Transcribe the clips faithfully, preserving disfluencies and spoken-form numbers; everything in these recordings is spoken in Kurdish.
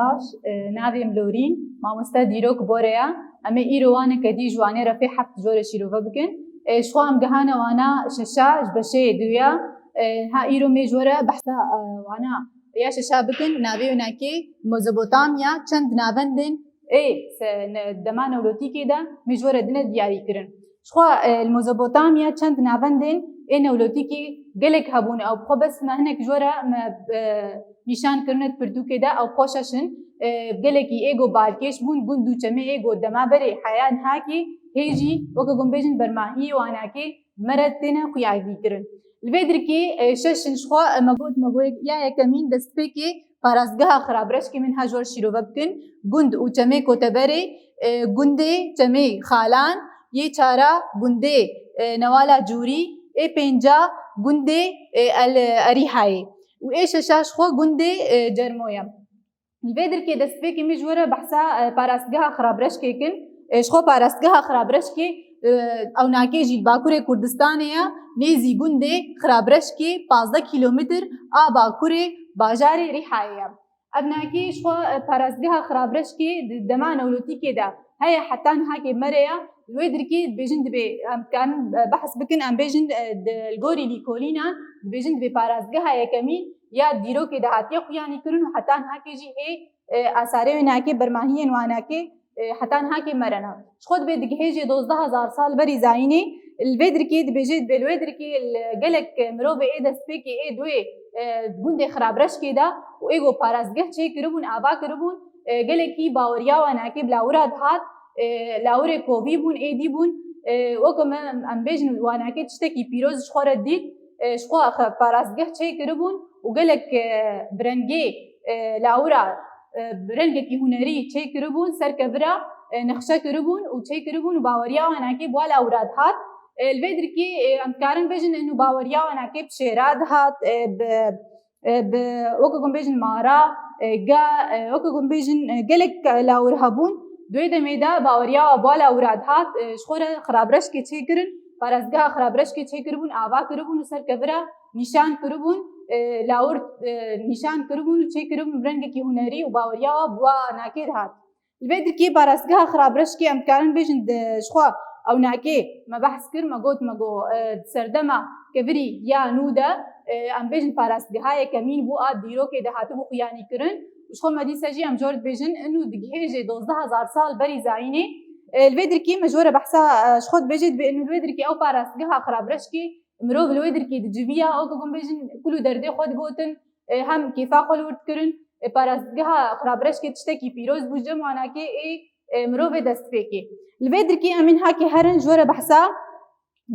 Baş, e, navê min Lorîn, mamoste dîrok Bore ye. Em ê îro waneke dî ji wanê re fê heft jor re şîrove bikin. E, ji xwe em gihane wana şeşa ji beşeyê duya. E, ha îro mê ji we re behsa, e, wana ya şeşa bikin. Navê wênakê Mezopotamya, çend navendên ê se-, ne-, dema Newlotîkê de mê ji we re dine diyarî kirin. Ji xwe, e, li Mezopotamya çend navendên ê Newlotîkê gelek hebûn. Ew bi xwe bes me hinek ji we re me, e, nîşan kirine di pirtûkê de, ew bi xwe şeş in. E, gelekî ê go balkêş bûn, gund û çemê ê go dema berê heya nihakê hê jî weke ku em bêjin bermahiyê wanakê me re têne xuyanî kirin. Li vê dirkê, e, şeş in ji xwe, e, me got, me got ya yekemîn destpêkê parastgeha Xirabreşkê min ha ji we re şîrove bikin. Gund û çemê Koteberê, e, gundê çemê Xalan, yê çara gundê, e, Newala Cûrî, ê pênca gundê, e, El Erîhayê û ê şeşa ji xwe gundê, e, Cermo ye. Li vê dirkê destpêkê min ji we re behsa, e, parastgeha Xirabreşkê kin. E, ji xwe parastgeha Xirabreşkê, e, ewnakê jî li Bakurê Kurdistanê ye, nêzî gundê Xirabreşkê pazdeh kîlometr a bakurê bajarê Rîhayê ye. Ev nakê ji xwe, e, parastgeha Xirabreşkê di dema Newlotîkê de heye heta nihakê me re ye. Li wê dirkê dibêjin dibê, em dikarin, e, behs bikin, em bêjin, e, di, li gorî lîkolînan dibêjin dibê parastgeha yekemîn ya dîrokê de hatiye xuyanî kirin û heta nihakê jî hê, e, asarê wê nakê, bermahiyên wanakê, e, heta nihakê me re ne. Ji xwe dibê digihêjê dozdeh hezar sal berî zayînê, li vê dirkê dibêje, dibê li wê dirkê li gelek mirovê ê destpêkê ê duê, e, gundê Xirabreşkê de û ê go parastgeh çê kiribûn, ava kiribûn, e, gelekî baweriya wanakê bi lawira dihat, e, lawirê kovî bûn, êdî bûn, e, weke me em, em bêjin wanakê tiştekî pîroz ji xwe re dît, e, ji xwe xe-, parastgeh çê kiribûn û gelek, e, bi rengê, e, lawira, e, bi rengekî hunerî çê kiribûn, ser kevira, e, nexşe kiribûn û çê kiribûn û baweriya wanakê bi wa lawira dihat. E, li vê dirkê, e, em dikarin bêjin inu baweriya wanakê bi şêra dihat, e, bi, e, bi, weke ku em bêjin mara, e, ga, e, weke ku em bêjin, e, gelek lawir hebûn. Di wê demê de baweriya wa bi wa lawira dihat, e, ji xwe re Xirabreşkê çê kirin, parastgeha Xirabreşkê çê kiribûn, ava kiribûn û ser kevira nîşan kiribûn, e, lawir, e, nîşan kiribûn û çê kiribûn bi rengekî hunerî û baweriya wa bi wa nakê dihat. Li vê dirkê parastgeha Xirabreşkê em dikarin bêjin di, ji xwe ewnakê me behs kir, me got, me got, e, di serdema kevirî ya nû de, e, em bêjin parastgeha yekemîn bû a dîrokê de hatibû xuyanî kirin. Û ji xwe me dîsa jî em jor dibêjin, inu digihêjê dozdeh hezar sal berî zayînê. E, li vê dirkê me ji we re behsa, e, ji xwe dibêje dibê, inu li vê dirkê ew parastgeha Xirabreşkê mirov li wê dirkê diciviya, weke ku em bêjin kul û derdê xwe digotin, e, hem kêfa xwe li wir dikirin, e, parastgeha Xirabreşkê tiştekî pîroz bû, cem wanakê ê, e, mirovê destpêkê. Li vê dirkê em ên hakê herin ji we re behsa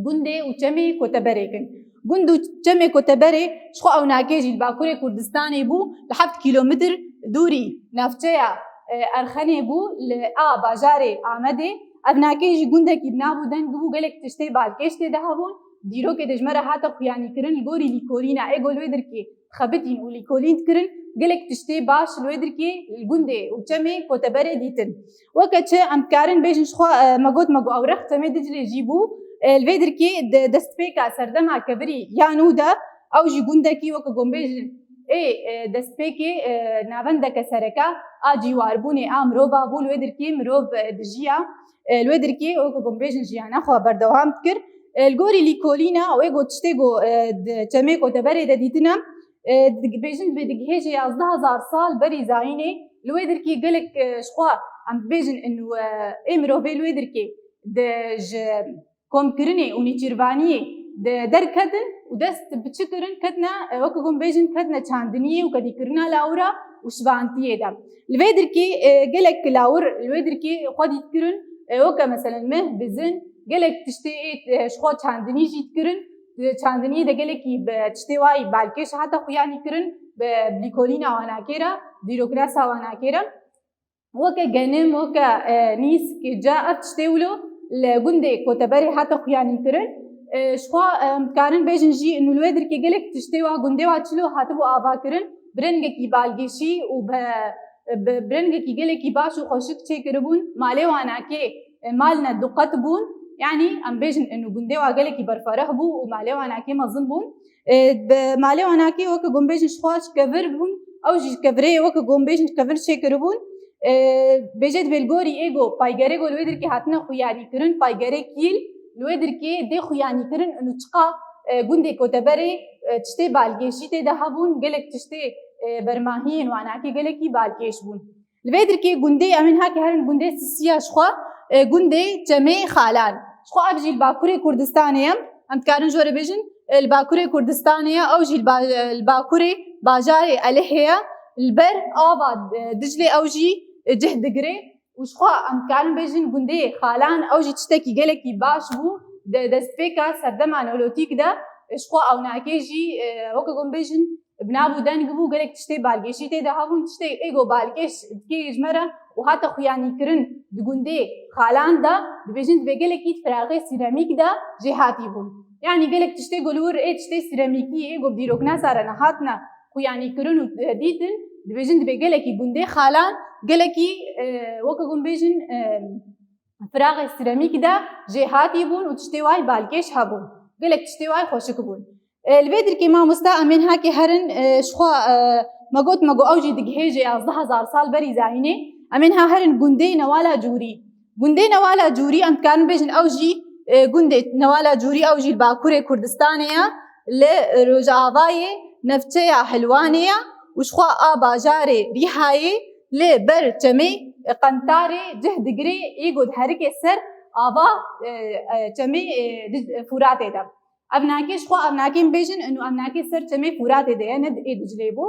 gundê û çemê Koteberê kin. Gund û çemê Koteberê ji xwe ew nakê jî li Bakurê Kurdistanê bû, li heft kîlometr dûrî navçeya, e, Erxenê bû, li a bajarê Amedê. Ev nakê jî gundekî bi nav û deng bû, gelek tiştê balkêş tê de hebûn. Dîrokê de ji me re hate xuyanî kirin, li gorî lîkolîna ê go li wê dirkê xebitîn û lîkolîn dikirin, gelek tiştê baş li wê dirkê li gundê û çemê Koteberê dîtin. Weke çi em dikarin bêjin ji xwe, e, me got, me got ew rex çemê Diclê jî bû. E, li vê dirkê di destpêka serdema kevirî ya nû de ew jî gundekî weke ku em bêjin ê, e, destpêkê, e, navendeke sereke a cîwarbûnê a mirova bû, li wê dirkê mirov, e, dijiya. E, li wê dirkê weke ku em bêjin jiyana xwe berdewam dikir. E, li gorî lîkolîna wê got tiştê ku, e, di çemê Koteberê de dîtine, e, dibêjin dibê digihêjê yazdeh hezar sal berî zayînê. Li wê dirkê gelek, e, ji xwe em bibêjin inu, e, ê mirovê li wê dirkê di ji komkirinê û nêçîrvaniyê de derketin û dest bi çi kirin, ketine, e, weke ku em bêjin, ketine çandiniyê û kedîkirina lawira û şivantiyê de. Li vê dirkê, e, gelek lawir li wê dirkê xwe dît kirin, e, weke meselen meh, bizin, gelek tiştê ê, e, ji xwe çandinî jî dikirin. Di çandiniyê de gelekî bi tiştê wayî balkêş hate xuyanî kirin, bi lîkolîna wanakê re, dîroknasa wanakê re. Weke genim, weke, e, nîsk, ca, ev tiştê wilo li gundê Koteberê hate xuyanî kirin. E, ji xwe, e, em dikarin bêjin jî, inu li wê dirkê gelek tiştê wa gundê wa çilo hatibû ava kirin, bi rengekî balgêşî û bi, bi, bi rengekî gelekî baş û xweşik çêkiribûn. Malê wanakê, e, malne du qet bûn. Yanî em bêjin, inu gundê wa gelekî berfereh bû û malê wanakê mezin bûn. E, bi malê wanakê weke ku em bêjin ji xwe ji kevir bûn, Ew jî kevirê weke ku em bêjin kevir çêkiribûn. E, bêje dibê li gorî ê ku paygerê ku li wê dirkê hatine xuyanîkirin, paygerê kîl li wê dirkê dê xuyanîkirin û çiqa, e, gundê Koteberê, e, tiştê balkêşî tê de hebûn, gelek tiştê, e, bermahiyên wanakê gelekî balkêş bûn. Li vê dirkê gundê, em ên heke herin gundê Sisiya ji xwe, e, gundê Çemê Xalan. Ji xwe ev jî li Bakurê Kurdistanê ye. Em dikarin ji we re bêjin, e, li Bakurê Kurdistanê ye, ew jî li ba-, e, li Bakurê bajarê Elihê ye. Li ber ava, e, Diclê ew jî, e, cih digire. Û ji xwe em dikarin bêjin gundê Xalan ew jî tiştekî gelekî baş bû. De-, destpêka serdema Neolotîk de, e, ji xwe ewnakê jî, e, weke ku em bêjin, bi nav û deng bû, gelek tiştê balkêşî tê de hebûn, tiştê ê ku balkêş dikê ji me re û hate xuyanîkirin di gundê Xalan de, dibêjin dibê gelekî firaxê sîramîk de jêhatî bûn. Yanî gelek tiştê ku li wir ê tiştê sîramîkî ê ku bi dîroknasa re nehatine xuyanîkirin û, e, dîtin, dibêjin dibê gelekî gundê Xalan, gelekî, e, weke ku em bêjin, e, firaxê sîramîk de jêhatî bûn û tiştê wayî balkêş hebûn. Gelek tiştê wayî xweşik bûn. E, li vê dirkê mamosta em ên heke herin, e, ji xwe, e, me got, me got ew jî digihêje yazdeh hezar sal berî zayînê. Em ên ha herin gundê Newala Cûrî. Gundê Newala Cûrî em dikarin bêjin ew jî, e, gundê Newala Cûrî ew jî li Bakurê Kurdistanê ye, li rojavayê navçeya Hilwanê ye û ji xwe a bajarê Rîhayê li ber çemê, e, Qentarê cih digirê, ê ku diherike ser ava, e, e, çemê, e, Dic-, e, Furatê de. Ev nake ji xwe ev nake em bêjin, û ev nake ser çemê Furatê de ye, ne ê Diclê bû.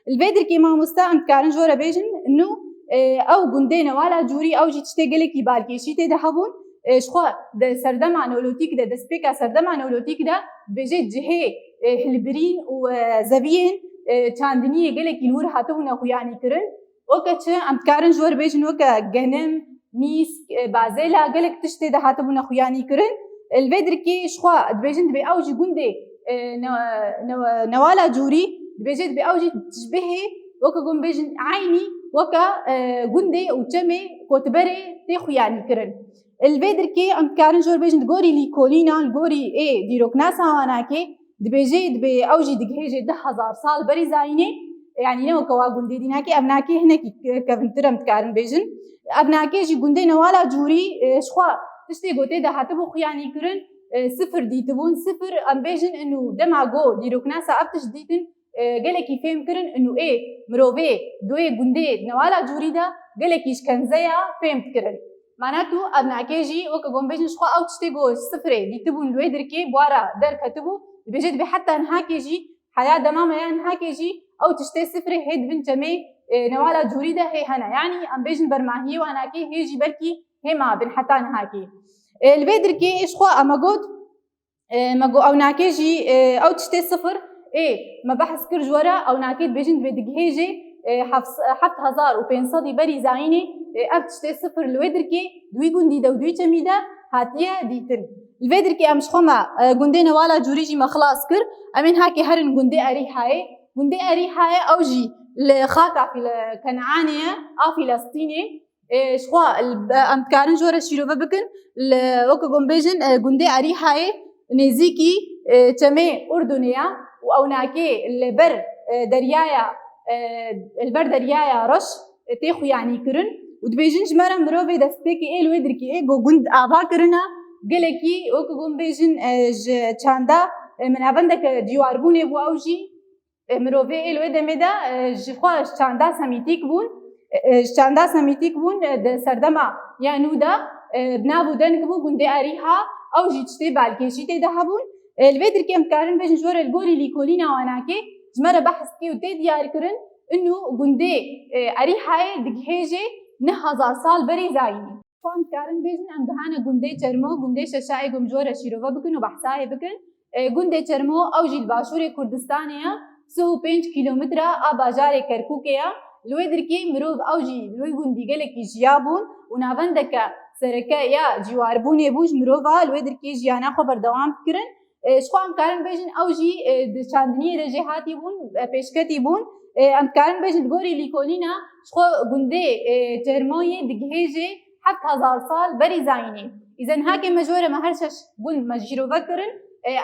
Li vê dirkê mamosta em dikarin ji we re bêjin, nû, e, ew gundê Newala Cûrî, ew jî tiştê gelekî balkêşî tê de hebûn. E, ji xwe di serdema Neolotîk de, destpêka serdema Neolotîk de dibêje cihê, e, hilbirîn û, e, zeviyên, e, çandiniyê gelekî li wir hatibûne xuyanîkirin. Weke çi em dikarin ji we re bêjin, weke genim, mîsk, e, bazêla, gelek tiştê de hatibûne xuyanîkirin. E, li vê dirkê ji xwe dibêjin dibê ew jî gundê, e, ne-, ne-, Newala Cûrî, dibêje dibê ew jî tişbihê, weke ku em bêjin eynî, weke, e, gundê û çemê Kotiberê tê xuyanîkirin. E, li vê dirkê em dikarin ji we re bêjin di gorî lîkolîna, li gorî ê dîroknasa wanakê, dibêje dibê ew jî digihêje deh hezar sal berî zayînê, yanî ne weke wa gundê dînakê, ev nakê hinekî kevintir em dikarin bêjin. Ev nakê jî gundê Newala Cûrî, e, ji xwe tiştê ku tê de hatibû xuyanîkirin, e, sifir dîtibûn, sifir em bêjin, û dema ku dîroknasa ev tişt dîtin, e, gelekî fêm kirin, û ê mirovê di wê gundê Newala Cûrî de gelekî ji kenzeya fêm dikirin. Mana tu ev nakê jî weke ku em bêjin ji xwe ew tiştê ku sifirê dîtibûn li wê dirkê bi wa re derketibû, dibêje dibê heta nihakê jî, heya dema me ya nihakê jî ew tiştê sifirê hê di bin çemê, e, Newala Cûrî de hê hene. Yanî em bêjin bermahiyê wanakê hê jî belkî hê mabin heta nihakê. E, li vê dirkê ji xwe em got, e, me got ew nake jî, e, ew tiştê sifir, ê, me behs kir ji we re, ew nake dibêjin dibê digihêjê, e, heft, heft hezar û pênc sedî berî zayînê, e, ev tiştê sifir li wê dirkê, di wî gundî de û di wî çemî de hatiye dîtin. Li vê dirkê em ji xwe me, e, gundê Newala Cûrî jî me xilas kir, em ên heke herin gundê Erîhayê. Gundê Erîhayê ew jî li xaka Fîle-, Kenanê ye, a Fîlestînê. E, ji xwe, e, em dikarin ji we re şîrove bikin, li, weke ku em bêjin, e, gundê Erîhayê nêzîkî, e, çemê Urdunê ye û ew nakê li ber, e, deryaya, e, li ber deryaya reş, e, tê xuyanîkirin û dibêjin ji me re mirovê destpêkê ê li wê dirkê ê ku gund ava kirine, gelekî, weke ku em bêjin, e, ji çanda, e, minavendeke cîwarbûnê bû ew jî, e, mirovê ê li wê demê de, e, ji xwe ji çanda semîtîk bûn, e, e, ji çanda semîtîk bûn, e, di serdema ya nû de, e, bi nav û deng bû gundê Erîha, ew jî tiştê balkêşî tê de hebûn. E, li vê dirkê em dikarin bêjin ji we re li gorî lîkolîna wanakê ji me re behs dike û tê diyar kirin, û gundê, e, Erîhayê digihêjê neh hezar sal berî zayînê. Em dikarin bêjin, em gihane gundê Çermo, gundê şeşayê ku em ji we re şîrove bikin û behsayê bikin. E, gundê Çermo, ew jî li başûrê Kurdistanê ye, sih û pênc kîlometre a bajarê Kerkûkê ye. Li wê dirkê mirov ew jî li wê gundî gelekî jiya bûn û navendeke sereke ya cîwarbûnê bû ji mirova, li wê dirkê jiyana xwe berdewam dikirin. E, ji xwe em karin bêjin ew jî, e, di çandiniyê de jêhatî bûn, e, pêşketî bûn. E, em dikarin bêjin di gorî lîkolîna ji xwe gundê, e, Çermoyê digihêjê heft hezar sal berî zayînê. Îzen hake me ji we re me her şeş gund me şîrove kirin.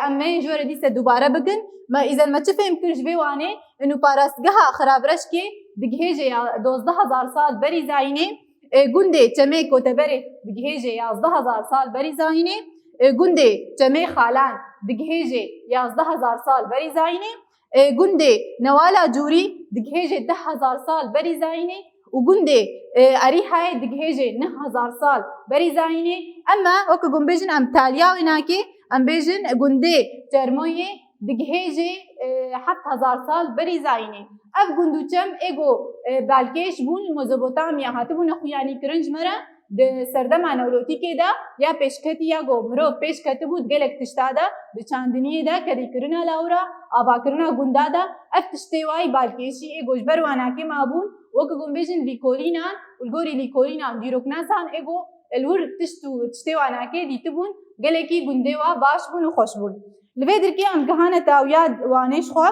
Em ê ji we re dîse dubare bikin. Me îzen me çi fêm kir ji vê wanê? Inu parastgeha Xirabreşkê digihêje ya dozdeh hezar sal berî zayînê, e, gundê Çemê Koteberê digihêje yazdeh hezar sal berî zayînê, e, gundê Çemê Xalan digihêje yazdeh hezar sal berî zayînê, e, gundê Newala Cûrî digihêje deh hezar sal berî zayînê û gundê, e, Erîhayê digihêje neh hezar sal berî zayînê. Ema weke ku em bêjin em taliya wê nakê, em bêjin gundê Çermoyê digihêje, e, heft hezar sal berî zayînê. Ev gund û çem ê ku, e, balkêş bûn li Mezopotamya hatibûne xuyanî kirin ji me re di serdema Neolotîkê de ya pêşketî ya ku mirov pêş ketibû di gelek tişta de, di çandiniyê de, kedîkirina lawira, avakirina gunda de, ev tiştê wayî balkêşî ê ku ji ber wanakê mabûn, weke ku em bêjin lîkolînan û li gorî lîkolînan dîroknasan ê ku li wir tişt û tiştê wanakê dîtibûn, gelekî gundê wa baş bûn û xweş bûn. Li vê dirkê em gihane tawiya wanê ji xwe.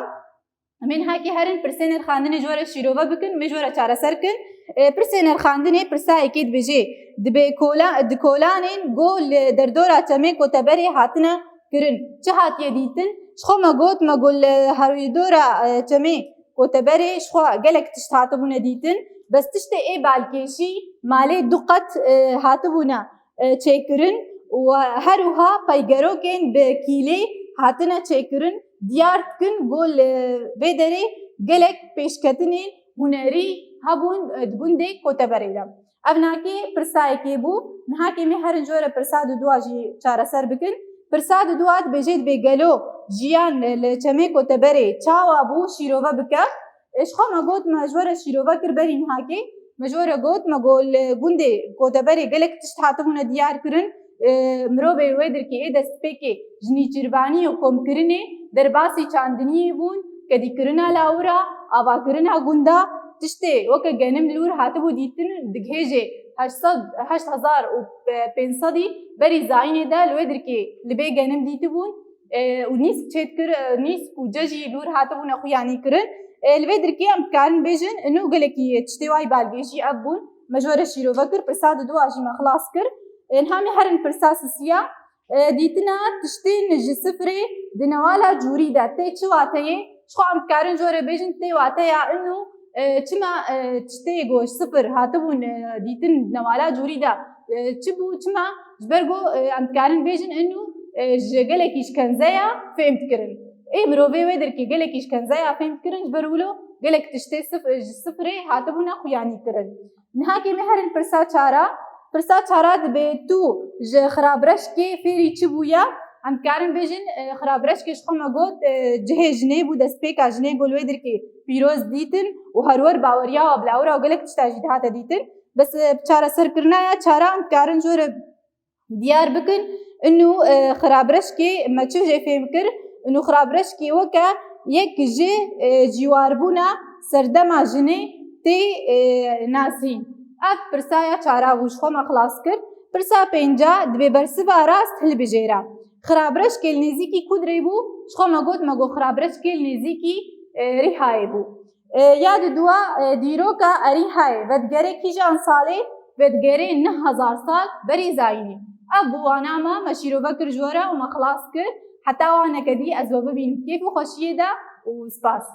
Em ê niha kê herin pirsê nirxandinê ji we re şîrove bikin, em ê ji we re çareser kin. E, pirsê nirxandinê pirsa yekê dibêje, dibê kola-, di kolanên ku li derdora Çemê Koteberê hatine kirin, çi hatiye dîtin? Ji xwe me got, me got li herwîdora, e, Çemê Koteberê ji xwe gelek tişt hatibûne dîtin. Bes tiştê ê balkêşî malê du qet, e, hatibûne, e, çêkirin û her wiha peygerokên bi kîlê hatine çêkirin, diyar dikin ku li vê derê gelek pêşketinên hunerî hebûn, e, di gundê Koteberê de. Ev nakê pirsa yekê bû, niha kê em ê herin ji we re pirsa dudua jî çareser bikin. Pirsa dudua dibêje, dibê gelo jiyan li Çemê Koteberê çawa bû, şîrove bike. E, ji xwe me got, me ji we re şîrove kir berî niha kê. Me ji we re got, me got li gundê Koteberê gelek tişt hatibûne diyar kirin. E, mirovê wê dirkê ê destpêkê ji nîçîrvanî û komkirinê derbasî çandiniyê bûn, kedîkirina lawira, avakirina gunda, tiştê weke genim li wir hatibû dîtin, digihêje heşt sed, heşt hezar û pênc sedî berî zayînê de li wê dirkê li bê genim dîtibûn, e, û nîsk çêdikir, e, nîsk û ce jî li wir hatibûne xuyanî kirin. E, li vê dirkê em dikarin bêjin, inu gelekî tiştê wayî balgêşî ev bûn. Me ji we re şîrove kir, pirsa dudua jî me xilas kir. E, niha em ê herin pirsa sisiya. E, dîtina tiştên ji sifirê di newala cûrî de tê çi wateyê? Ji xwe em dikarin ji we re bêjin tê wateya inu, e, çima, e, tiştê ku ji sifir hatibûn, e, dîtin newala cûrî de, e, çi bû, çima? Ji ber ku, e, em dikarin bêjin inu, e, ji gelekî ji kenzeya fêm dikirin. Ê mirovê wê dirkê gelekî ji kenzeya fêm dikirin, ji ber wilo gelek tiştê sif-, ji sifirê hatibûne xuyanî kirin. Niha kê em ê herin pirsa çara. Pirsa çara dibê tu ji Xirabreşkê fêrî çi bûye? Em dikarin bêjin, e, Xirabreşkê ji xwe me got, e, cihê jinê bû, destpêka jinê ku li wê dirkê pîroz dîtin û herwer baweriya wa bi lawira û gelek tişta jî dihate dîtin. Bes, e, bi çareserkirina ya çara em dikarin ji we re diyar bikin. Inu, e, Xirabreşkê me çi jê fêm kir? Inu Xirabreşkê weke yek ji, e, cîwarbûna serdema jinê tê, e, nasîn. Ev pirsa ya çara bû, ji xwe me xilas kir. Pirsa pênca, dibê bersiva rast hilbijêre. Xirabreşkê li nêzîkî ku dirê bû? Ji xwe me got, me got Xirabreşkê li nêzîkî, e, Rîhayê bû. E, ya didua, e, dîroka Erîhayê vedigerê kîjan salê? Vedigerê neh hezar sal berî zayînê. Ev bû wana me, me şîrove kir ji we re û me xilas kir. Heta waneke dî ez we bibînim kêf û xweşiyê de û spas.